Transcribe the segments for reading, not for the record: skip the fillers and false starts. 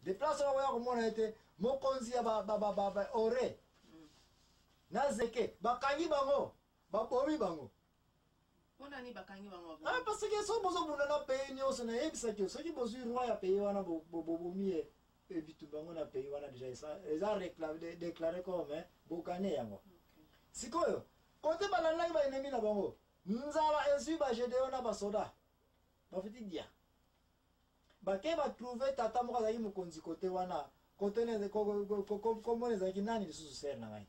De place wana koya komona ete mokonzi ya ba, ba, ba, ba, ba ore na zeke bakangi bango, babomi bango. Mpona nini bakangi bango? Ah, parce que soki bozobunda na pays nyonso, nayebisaki yo, soki bozwi roi ya pays wana, bobomi ye, bitumba yango na pays wana déjà eza déclaré comme bogane yango. Sikoyo kote balandaki baennemi na bango, nzala ezwi bagedeon na basoda, bafuti dia bake batrouve tata moko azalaki mokonzi kote wana. Kote komona ezalaki nani lisusu, sœur na ngai?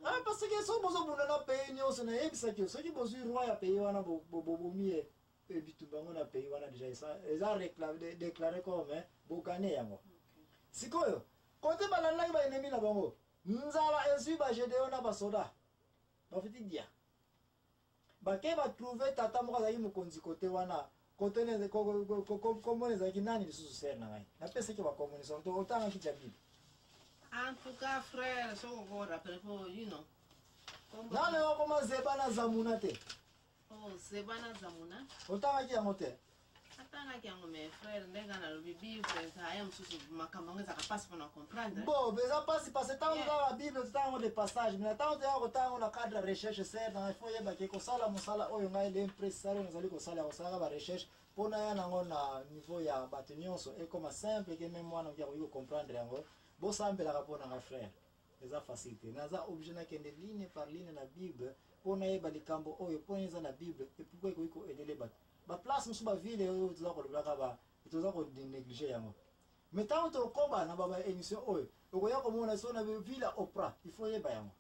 Ah, parce que soki bozobunda na pays nyonso, nayebisaki yo, soki bozwi roi ya pays wana, bobomi ye, bitumba yango na pays wana déjà eza déclaré comme bogane yango. Sikoyo kote balandaki baennemi na bango, nzala ezwi bagedeon na basoda, bafuti dia bake batrouve tata moko azalaki mokonzi kote wana. Kote komona ezalaki nani lisusu, sœur na ngai? Napesaki bakomonisa, otangaki tia Bible. En tout cas, frère, soki okorappeler po Nano yakoma Zeba na Zamuna te. Oh, Zeba na Zamuna. Otangaki yango te? Atangaki yango, mais frère, ndenge nalobi, Bible eza ya mosusu, makambo yango ezaka mpasi mpona comprendre. Bon, eza mpasi parce ntango totanga Bible, totanga yango de passage, mais na ntango toyaka kotanga yango na cadre ya recherche, sœur na, il faut oyebaki kosala mosala oyo ngai l'impresario nazali kosala, ya kosalaka barecherche mpona ya nango na niveau ya bato nyonso, ekoma simple ke même mwana moki akoki kocomprendre yango. Bosambelaka mpo nanga, frère, eza facile te. Naza obligé nakende ligne par ligne na Bible mpo nayeba likambo oyo mpo eza na Bible et pourquoi ekoki koaider bato. Baplace mosusu, baville oyo toza kolobelaka, toza konéglige yango, mais ntango tokoba na baba émission oyo, okoya komona so na ville ya Opra, il faut yeba yango,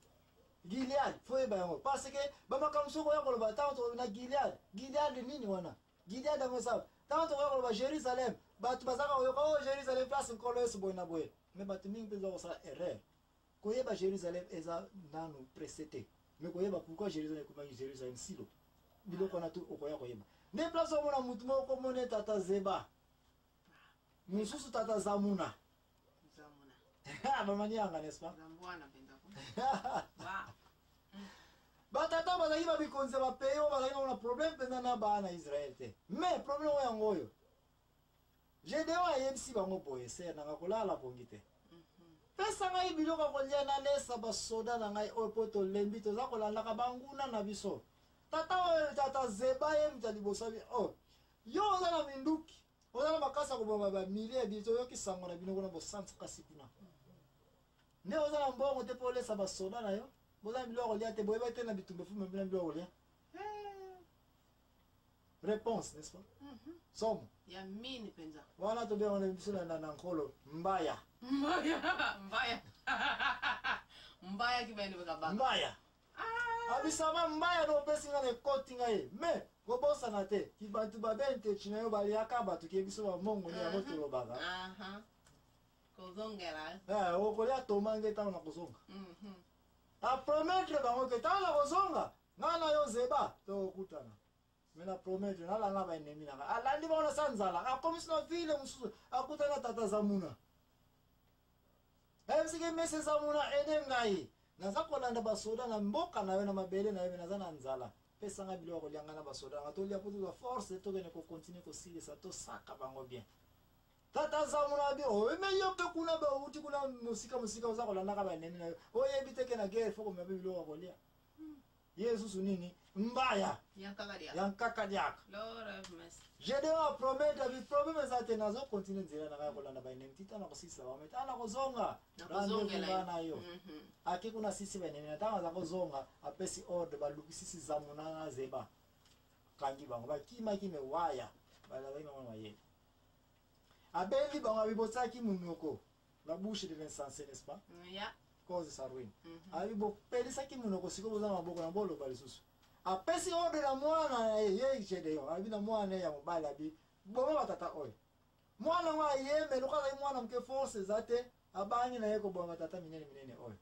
Gilead, faut yeba yango, parce que bamakambo soki oya koloba ntango na Gilead, Gilead nini wana? Gilead yango eza, ntango tokoya koloba Jérusalem, bato bazaka koyoka o Jérusalem, place Nkolo Yesu boye na boye, mais bato mingi mpe eza kosala erreur. Koyeba Jérusalem eza nanu presse te, mais koyeba pourquoi Jérusalem ekomaki Jérusalem, silo biloko wana tu okoya koyeba. Nde place omona mutu moko komona tata Zeba, mosusu tata Zamuna. Zamuna. Bamanianga, n'est-ce pas? Zambwana mpenza ko. Wow. Batata bazalaki babikonzi ya bapays oyo bazalaki nango na problème mpenza na bana na Israel te. Mais problème oyo yango oyo, Gedeon ayebisi bango boye: sœur nanga, kolala pongi te, pesa ngai biloko ya kolia, nalesa basoda na ngai oyo mpo tolembi, toza kolandaka banguna na biso. Tata oyo, tata Zeba, ye moto ya liboso abi: o yo oza na minduki, oza na makasi ya koboma bamilie ya biso, toyoki sango na bino kuna bosantu, kasi kuna nde oza na mbongo te mpo olesa basoda na yo, boza na biloko ya kolia te, boyeba te na bitumba efuma bino biloko ya kolia. Réponse, n'est-ce pas? Somo. Ya mini mpenza. Wana tobengana biso na nkolo mbaya. Mbaya, mbaya, mbaya kibeni kabaka. Mbaya abisama, mbaya no opesi nga na ekoti ngai, mais kobosana te ki bato babente na yo baliaka bato ke biso bamongo nde yango tolobaka. Aha. Kozongela. Eh, okolia toma nge ntango na kozonga. Apromettre bango ke ntango na kozonga, ngai na yo Zeba tokokutana, mais na promettre nalanga baennemi na ngai. Alandi bango na sa nzala, akomisi na ville mosusu, akutani na tata Zamuna, ayebisiki: mese Zamuna, aide ngai, naza kolanda basoda na mboka na yo, na mabele na yo, mais naza na nzala, pesa ngai biloko ya kolia, ngai na basoda nanga tolia mpo tozwa force, tokende kocontinuer kosilisa, tosaka bango bien. Tata Zamuna abi: oyo mais yo mpe kuna bauti kuna mosika mosika, oza kolandaka baennemi na yo, oyebi te ke na guerre faut komema mpe biloko ya kolia? Ye lisusu nini? Mbaya. Yankaka dia. Ya nkaka diaka. Lord have mercy. Gedeon apromettre abi: problème eza te, nazocontinuer nzela na ngai ya kolanda baennemi ti ntango nakosilisa bango, mais ntango nakozonga, Nakozongela rendez-vous na yo. Ake kuna, asisi baennemi na ntango aza kozonga, apesi ordre, balukisisi Zamuna na Zeba, kangi bango, bakimaki, mais waya bazalaki nango na mayele. Abendi bango, abi: botiaki monoko, la bouche de l'insensé, n'est-ce pas, cause sa ruine. Abi: bopelisaki monoko, sikoyo boza na maboko na boloba lisusu. Apesi ordre na mwana na ye, ye Gedeon, abi na mwana ye ya mobali, abi: boma batata oyo. Mwana yango ayembe, lokola azali mwana moke, force eza te, abangi na ye koboma batata minene minene oyo.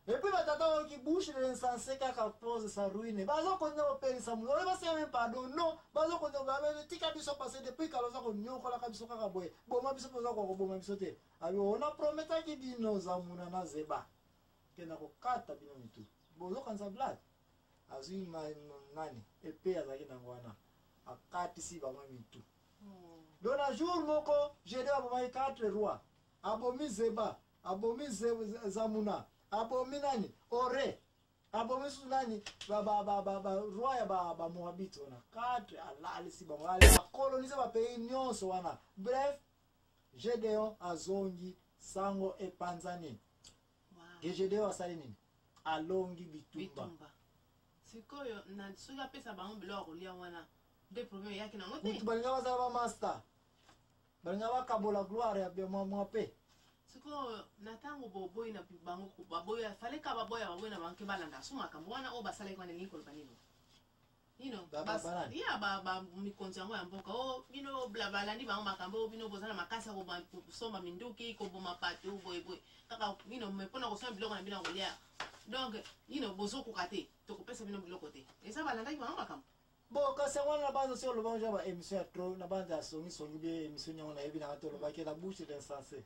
Et puis batata oyo ki bouche de l'insensé kaka cause sa ruine, bazokonza kopelisa moto oyo, basenga même pardon non, bazokonza tika biso parce depuis kala oza konyokolaka biso kaka boye, boma biso mpo oza koboma biso te. Abi: ona prometaki bino Zamuna na Zeba ke na kokata bino mitu, bozokanisa blague. Azwi nani, épée azalaki nango wana, akatisi bango mitu. Donc na jour moko Gedeon abomaki 4 rois. Abomi Zeba, abomi Zamuna, abomi nani? Ore. Abomi susu nani? Ba ba ba ba, ba roi ya ba ba Moabite wana. 4 alalisi bango. Ale coloniser ba pays nyonso wana. Bref, Gedeon azongi sango epanzani. Wow. Ke Gedeon asali nini? Alongi bitumba. Bitumba. Sikoyo na soki apesa bango biloko ya kolia wana nde problème eyaki nango te. Kutu balinga bazala ba master. Balinga bakabola gloire ya mwa mwa pe. Sikoyo na ntango boboyi na bango baboyi fallait ka baboya baboyi na bango ke balanda so makambo wana oyo basalaki wana elingi koloba nini? Nino ya ba ba mikonzi yango ya mboka o bino bla balandi bango makambo oyo bino boza na makasi ya kosomba minduki koboma bato boye boye kaka bino me mpona kosomba biloko na bino ya kolia donc bino bozokoka te tokopesa bino biloko te eza balandaki bango makambo. Bon kasi yango wana na banza soki oloba ngo ba émission ya trop na banza ya songi songi be émission yango nayebi nanga te olobaki la bouche d'insensé.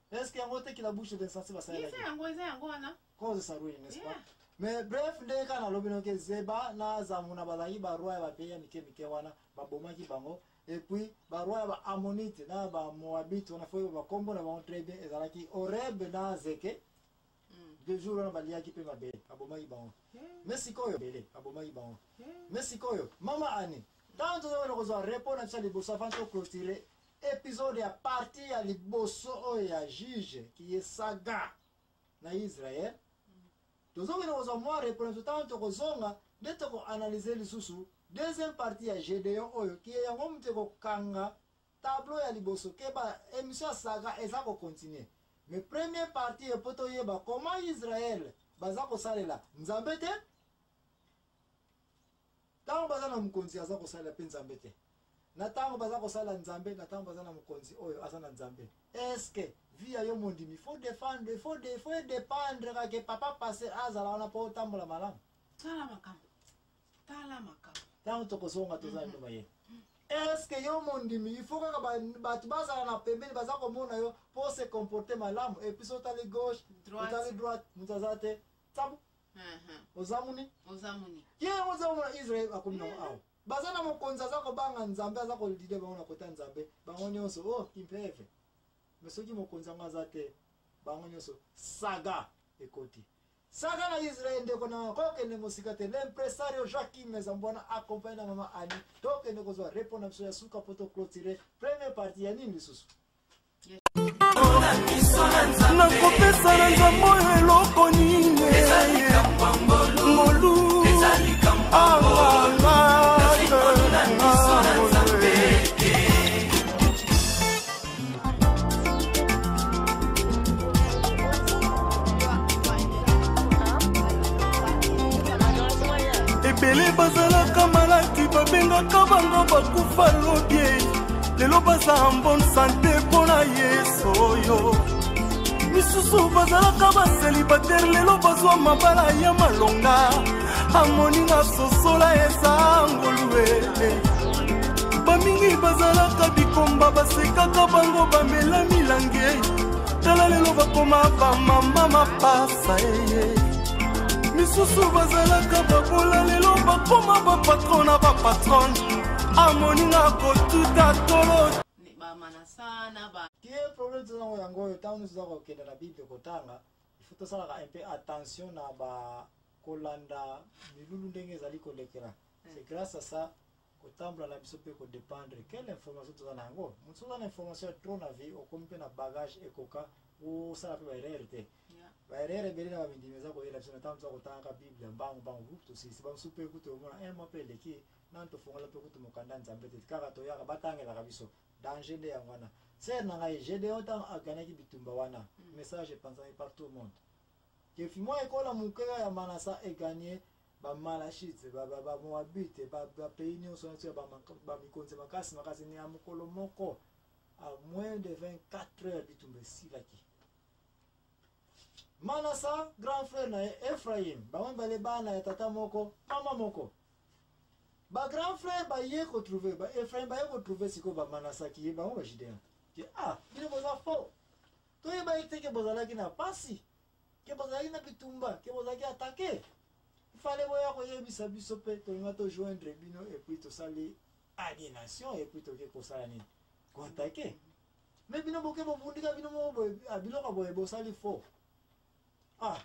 Est-ce que yango te ki la bouche d'insensé basalelaki? Eza yango, eza yango wana. Cause ça ruine, n'est-ce pas? Yeah. Mais bref, ndenge kaka nalobi noke Zeba na Zamuna bazalaki ba roi ya ba pays ya mike mike wana babomaki bango et puis ba roi ya ba Ammonite na ba Moabite wana faut ba kombo na bango très bien ezalaki Oreb na Zeke. Deux jours wana baliaki mpe mabele babomaki bango. Mais sikoyo mabele babomaki bango. Mais sikoyo mama Annie, ntango tozokende kozwa repos na biso ya liboso avant to clôturer épisode ya partie ya liboso oyo ya juge qui est saga na Israël, tozokende kozwa mwa repos na biso. Ntango tokozonga nde tokoanalyse lisusu deuxième partie ya Gédéon oyo qui est yango moto ekokanga tableau ya liboso ke ba émission ya saga eza kocontinue. Mais première partie epo toyeba comment Israël baza kosalela Nzambe te. Ntango baza na mokonzi aza kosalela mpe Nzambe te. Na ntango baza kosalela Nzambe, na ntango baza na mokonzi oyo aza na Nzambe. Est-ce que vie ya yo mondimi, faut défendre, faut dépendre kaka papa pasteur azala wana po otambola malamu? Tala makambo. Tala makambo. Ntango tokozonga toza na ndoba ye. Est-ce que yo mondimi, il faut kaka bato bazala na pembeni baza komona yo po se comporter malamu et puis otali gauche, Droite. otali droite, moto aza te. Tsabu. Ozamuni? Ozamuni. Ye ozamuna Israël akomi nango awa. Baza na mokonzi aza kobanga Nzambe, aza kolide bango na kota Nzambe. Bango nyonso, oh, kimpeve. Mais soki mokonzi yango aza te, bango nyonso saga ekoti. Saga na Israël ndeko na kokende mosika te. L'impresario Jacques Mezambwana accompagné na mama Annie. Tokende kozwa répondre na biso ya suka po to clôturer première partie ya nini lisusu. Nakopesa na Nzambe oyo eloko nini? Ngolu. Ebele bazalaka maladi, babengaka bango bakufa lobi. Lelo baza en bonne santé mpona Yesu oyo. Misusu bazalaka ba célibataire, lelo bazwa mabala ya malonga. Amoni na sosola eza ngolu e. Bamingi bazalaka bikomba, basekaka bango bamela milange. Tala lelo bakoma bamama mapasa e. Misusu bazalaka babola, lelo bakoma ba patron na ba patronne. Amoni na kotuta tolo. Ba manasana ba. Qui est problème toza nango yango oyo, ntango nyonso toza kokende na Bible kotanga, il faut tosalaka un peu attention na ba kolanda milulu ndenge ezali kolekela. C'est grâce à ça kotambola na biso mpe kodépendre quelle information toza na yango. Moto soki oza na information ya trop na vie, okomi mpe na bagage ekoka osala mpe ba erreur te. Ba erreur ebele na bamindimi eza koyela biso na ntango toza kotangaka Bible mbangu mbangu, groupe tosilisi bamosusu mpe kutu omona un mois mpe eleki nanu tofongola mpe kutu mokanda Nzambe te, kaka toyaka batangelaka biso. Danger nde yango wana. Sœur na ngai, Gédéon ntango aganaki bitumba wana, message epanzaki partout au monde. Ke fimo ekola moke ya Manasa eganye ba Malachite, ba Moabite, ba pays nyonso wana ya ba mikonzi makasi makasi ni ya mokolo moko à moins de 24 heures bitumba esilaki. Manasa grand frère na ye Ephraim, bango mibale bana ya tata moko, mama moko. Ba grand frère ba ye ko trouver, ba Ephraim ba ye ko trouver siko ba Manasa ki ye bango ba Judéen. Ke ah, bino boza faux. Toyeba ete ke bozalaki na pasi, ke bozalaki na bitumba, ke bozalaki attaqué. Il fallait boya koyebisa biso pe tolinga to joindre bino et puis tosali Allié nation et puis toke kosala nini? Koattaquer. Mais bino boke bobundika bino moko boye, ah, biloko boye bosali faux. Ah,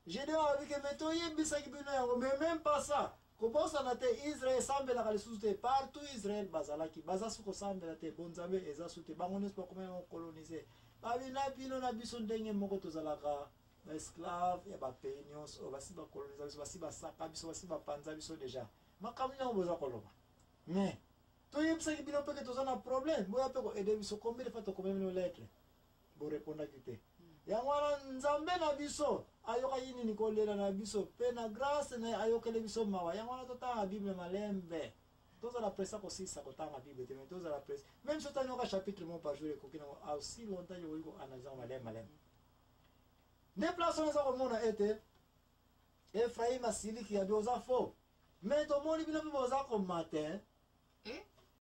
Gédéon alobi ke mais toyebisaki bino yango, mais même pas ça. Kobosana te Israël esambelaka lisusu te. Partout Israël bazalaki, baza su kosambela te, bonzambe eza su te. Bango nyonso bakomaki bango coloniser. Babi na bino na biso ndenge moko tozalaka ba esclave ya ba pays nyonso oyo basi bakoloniza biso, basi basaka biso, basi bapanza biso déjà. Makambo nini yango boza koloba? Mais toyebisaki bino mpe ke toza na problème, boya mpe koaide biso. Combien de fois tokomeli bino lettre? Borepondaki te. Yango wana Nzambe na biso ayokaki nini kolela na biso, mpe na grâce na ye ayokeli biso mawa. Yango wana totanga Bible malembe. Tozala presse kosilisa kotanga Bible te, mais tozala presse. Même soki otangi kaka chapitre moko par jour ekoki nango aussi longtemps okoki koanalyse yango malembe malembe. Nde place wana eza komona ete Ephraim asiliki, abi oza faux. Mais tomoni bino mpe boza komata. Eh?